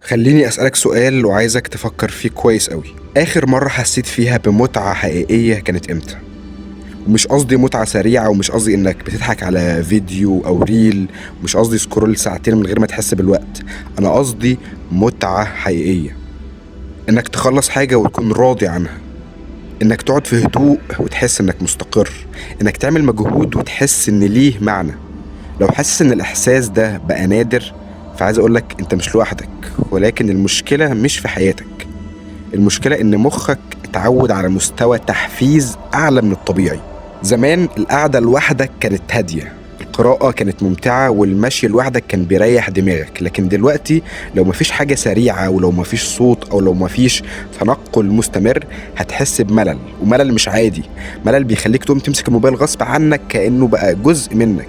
خليني أسألك سؤال وعايزك تفكر فيه كويس قوي. آخر مرة حسيت فيها بمتعة حقيقية كانت إمتى؟ ومش قصدي متعة سريعة، ومش قصدي إنك بتضحك على فيديو أو reel، ومش قصدي scroll ساعتين من غير ما تحس بالوقت. أنا قصدي متعة حقيقية، إنك تخلص حاجة وتكون راضي عنها، إنك تقعد في هدوء وتحس إنك مستقر، إنك تعمل مجهود وتحس إن ليه معنى. لو حاسس إن الإحساس ده بقى نادر، فعايز أقولك أنت مش لوحدك، ولكن المشكلة مش في حياتك. المشكلة إن مخك اتعود على مستوى تحفيز أعلى من الطبيعي. زمان القعدة لوحدك كانت هادية، القراءة كانت ممتعة، والمشي لوحدك كان بيريح دماغك. لكن دلوقتي لو مفيش حاجة سريعة، ولو مفيش صوت، أو لو مفيش تنقل مستمر، هتحس بملل، وملل مش عادي. ملل بيخليك تقوم تمسك الموبايل غصب عنك كأنه بقى جزء منك.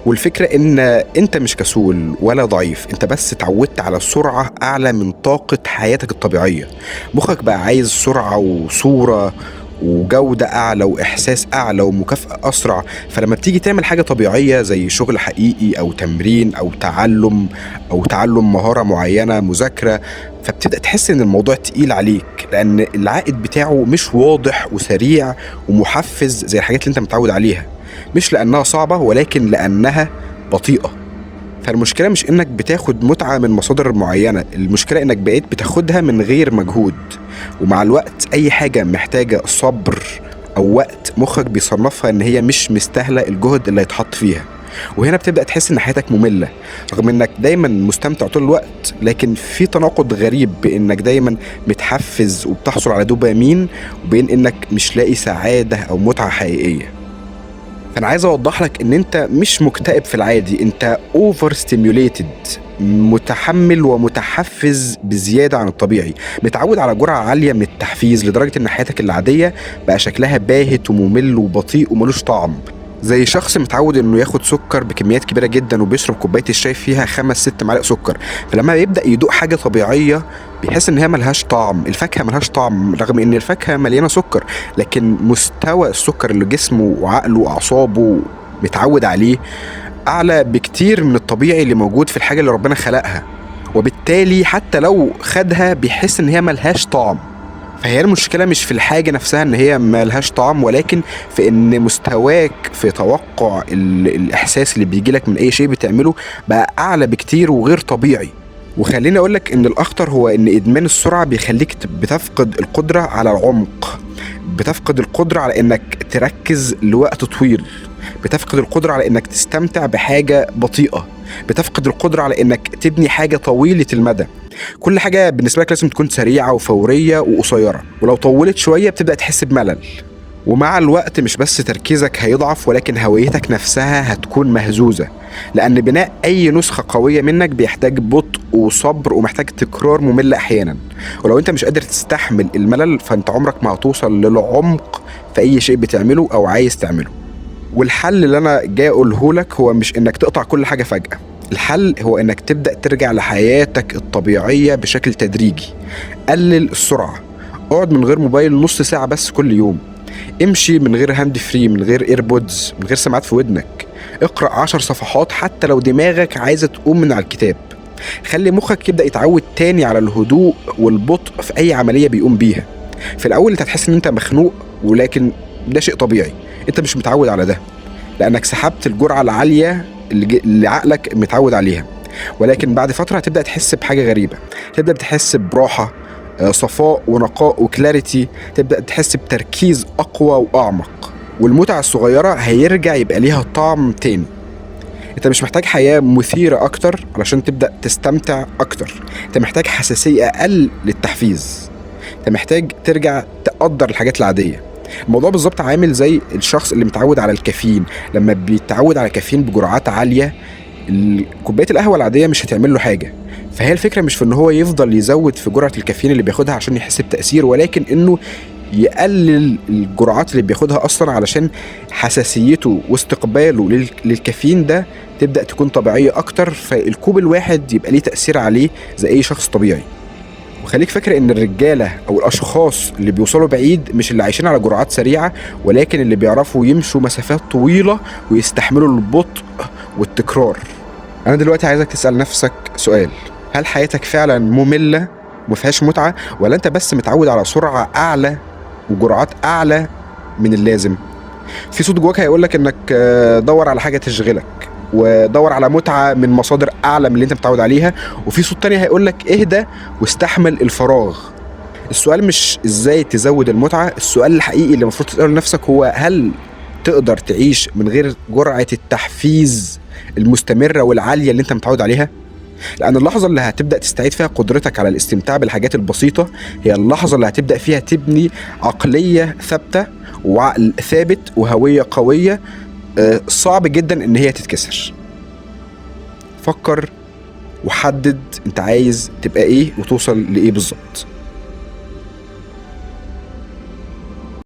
والفكرة إن أنت مش كسول ولا ضعيف، أنت بس اتعودت على سرعة أعلى من طاقة حياتك الطبيعية. مخك بقى عايز سرعة وصورة وجودة أعلى وإحساس أعلى ومكافأة أسرع. فلما بتيجي تعمل حاجة طبيعية زي شغل حقيقي أو تمرين أو تعلم أو تعلم مهارة معينة، مذاكرة، فبتبدأ تحس إن الموضوع تقيل عليك، لأن العائد بتاعه مش واضح وسريع ومحفز زي الحاجات اللي أنت متعود عليها. مش لأنها صعبة، ولكن لأنها بطيئة. فالمشكلة مش إنك بتاخد متعة من مصادر معينة، المشكلة إنك بقيت بتاخدها من غير مجهود. ومع الوقت أي حاجة محتاجة صبر أو وقت مخك بيصنفها إن هي مش مستاهلة الجهد اللي هيتحط فيها. وهنا بتبدأ تحس إن حياتك مملة، رغم إنك دايما مستمتع طول الوقت. لكن في تناقض غريب بإنك دايما متحفز وبتحصل على دوبامين، وبين إنك مش لاقي سعادة أو متعة حقيقية. فأنا عايز أوضح لك إن أنت مش مكتئب في العادي، أنت over stimulated، متحمل ومتحفز بزيادة عن الطبيعي، متعود على جرعة عالية من التحفيز لدرجة إن حياتك العادية بقى شكلها باهت وممل وبطيء وملوش طعم. زي شخص متعود إنه ياخد سكر بكميات كبيرة جدا وبيشرب كوباية الشاي فيها 5-6 معالق سكر، فلما يبدأ يدوق حاجة طبيعية بيحس إن هي ملهاش طعم، الفاكهة ملهاش طعم رغم إن الفاكهة مليانة سكر، لكن مستوى السكر اللي جسمه وعقله وأعصابه متعود عليه أعلى بكتير من الطبيعي اللي موجود في الحاجة اللي ربنا خلقها، وبالتالي حتى لو خدها بيحس إن هي ملهاش طعم. فهي المشكلة مش في الحاجة نفسها إن هي ملهاش طعم، ولكن في إن مستواك في توقع الإحساس اللي بيجيلك من أي شيء بتعمله بقى أعلى بكتير وغير طبيعي. وخليني أقولك إن الأخطر هو إن إدمان السرعة بيخليك بتفقد القدرة على العمق، بتفقد القدرة على إنك تركز لوقت طويل، بتفقد القدرة على إنك تستمتع بحاجة بطيئة، بتفقد القدرة على إنك تبني حاجة طويلة المدى. كل حاجة بالنسبة لك لازم تكون سريعة وفورية وقصيرة، ولو طولت شوية بتبدأ تحس بملل. ومع الوقت مش بس تركيزك هيضعف، ولكن هويتك نفسها هتكون مهزوزة، لأن بناء أي نسخة قوية منك بيحتاج بطء وصبر ومحتاج تكرار ممل أحيانا. ولو أنت مش قادر تستحمل الملل فأنت عمرك ما هتوصل للعمق في أي شيء بتعمله أو عايز تعمله. والحل اللي أنا جاي أقوله لك هو مش إنك تقطع كل حاجة فجأة، الحل هو إنك تبدأ ترجع لحياتك الطبيعية بشكل تدريجي. قلل السرعة، اقعد من غير موبايل نص ساعة بس كل يوم، امشي من غير hand free، من غير AirPods، من غير سماعات في ودنك، اقرأ 10 صفحات حتى لو دماغك عايزة تقوم من على الكتاب. خلي مخك يبدأ يتعود تاني على الهدوء والبطء في أي عملية بيقوم بيها. في الأول انت هتحس ان انت مخنوق، ولكن ده شيء طبيعي، انت مش متعود على ده لأنك سحبت الجرعة العالية اللي عقلك متعود عليها. ولكن بعد فترة هتبدأ تحس بحاجة غريبة، تبدأ تحس براحة، صفاء ونقاء وكلاريتي، تبدأ تحس بتركيز أقوى وأعمق، والمتعة الصغيرة هيرجع يبقى ليها طعم تاني. انت مش محتاج حياة مثيرة أكتر علشان تبدأ تستمتع أكتر، انت محتاج حساسية أقل للتحفيز، انت محتاج ترجع تقدر الحاجات العادية. الموضوع بالظبط عامل زي الشخص اللي متعود على الكافيين، لما بيتعود على الكافيين بجرعات عالية كوباية القهوة العادية مش هتعمل له حاجة. فهي الفكرة مش في ان هو يفضل يزود في جرعة الكافيين اللي بياخدها عشان يحس بتأثير، ولكن انه يقلل الجرعات اللي بياخدها اصلا علشان حساسيته واستقباله للكافيين ده تبدأ تكون طبيعية اكتر، فالكوب الواحد يبقى ليه تأثير عليه زي اي شخص طبيعي. وخليك فاكر ان الرجالة او الاشخاص اللي بيوصلوا بعيد مش اللي عايشين على جرعات سريعة، ولكن اللي بيعرفوا يمشوا مسافات طويلة ويستحملوا البطء والتكرار. انا دلوقتي عايزك تسأل نفسك سؤال، هل حياتك فعلا مملة ومفيهاش متعة، ولا انت بس متعود على سرعة اعلى وجرعات اعلى من اللازم؟ في صوت جواك هيقولك انك دور على حاجة تشغلك ودور على متعة من مصادر اعلى من اللي انت متعود عليها، وفي صوت تاني هيقولك اهدى واستحمل الفراغ. السؤال مش ازاي تزود المتعة، السؤال الحقيقي اللي المفروض تسأله لنفسك هو هل تقدر تعيش من غير جرعة التحفيز المستمرة والعالية اللي انت متعود عليها؟ لأن اللحظة اللي هتبدأ تستعيد فيها قدرتك على الاستمتاع بالحاجات البسيطة هي اللحظة اللي هتبدأ فيها تبني عقلية ثابتة وعقل ثابت وهوية قوية صعب جدا إن هي تتكسر. فكر وحدد انت عايز تبقى ايه وتوصل لإيه بالظبط.